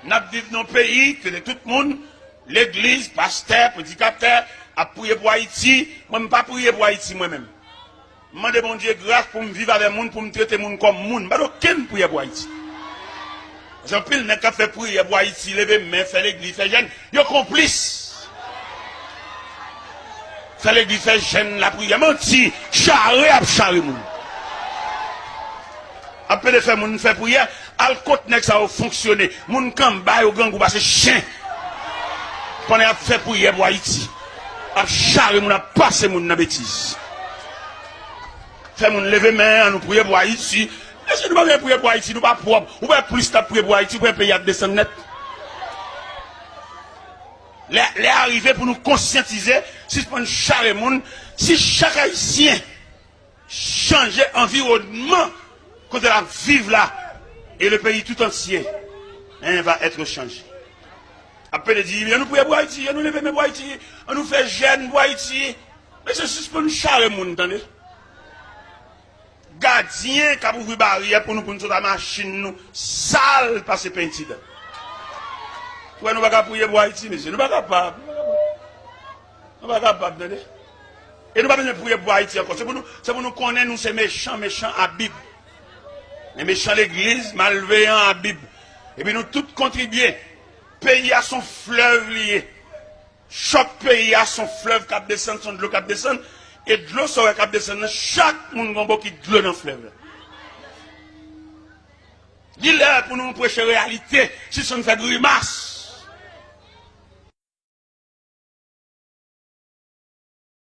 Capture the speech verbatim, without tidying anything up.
N ap viv nan yon peyi kote tout moun, legliz, pastè, predikatè, ap priye pou Ayiti. Mwen, m pa priye pou Ayiti, mwen menm. M mande Bondye gras pou m viv avè moun, pou m trete moun kòm moun. M pa gen okenn priyè pou Ayiti. Paske anpil nèg k ap fè priyè pou Ayiti, leve men, fè legliz, fè jèn, yo konplis. Fè legliz, fè jèn, lapriyè. Manti, chare ap chare moun. Ap pede fè moun fè priyè, al kot nèg sa yo fonksyone. Moun k anba yo grangou pase chen. Pandan y ap fè priyè pou Ayiti. Ap chare moun, ap pase moun nan betiz. Fè moun leve men, ann nou priye pou Ayiti. Mesye, nou pa bezwen priye pou Ayiti, nou pa pwòp. Ou wè plis n ap priye pou Ayiti, ou wè peyi ap desann nèt. Lè, lè a rive pou nou konsyantize, sispann chare moun. Si chak Ayisyen chanje anviwònman kote l ap viv la, e le peyi tout antye, hein, va être changé. Ap pede di, ann nou priye pou Ayiti, ann nou leve men pou Ayiti, ann nou fè jèn pou Ayiti. Mesye, sispann chare moun, tande. Gadyen k ap ouvri baryè pou nou, pou nou sot ak machin nou sal pase penti dan. Ou wè, nou pa ka priye pou Ayiti, mesye. Nou pa kapab. Nou pa kapab, tande. E nou pa bezwen priye pou Ayiti ankò. Se pou nou, se pou nou konnen nou se mechan, mechan a Bib. Men mechan legliz, malveyan a Bib. Epi nou tout kontribye. Peyi a se yon flèv li ye. Chòk peyi a se yon flèv k ap desann, se yon dlo k ap desann. E dlo sa w wè k ap desann nan, chak moun gen yon bokit dlo nan flèv la. Li lè pou nou preche reyalite, sispann fè grimas.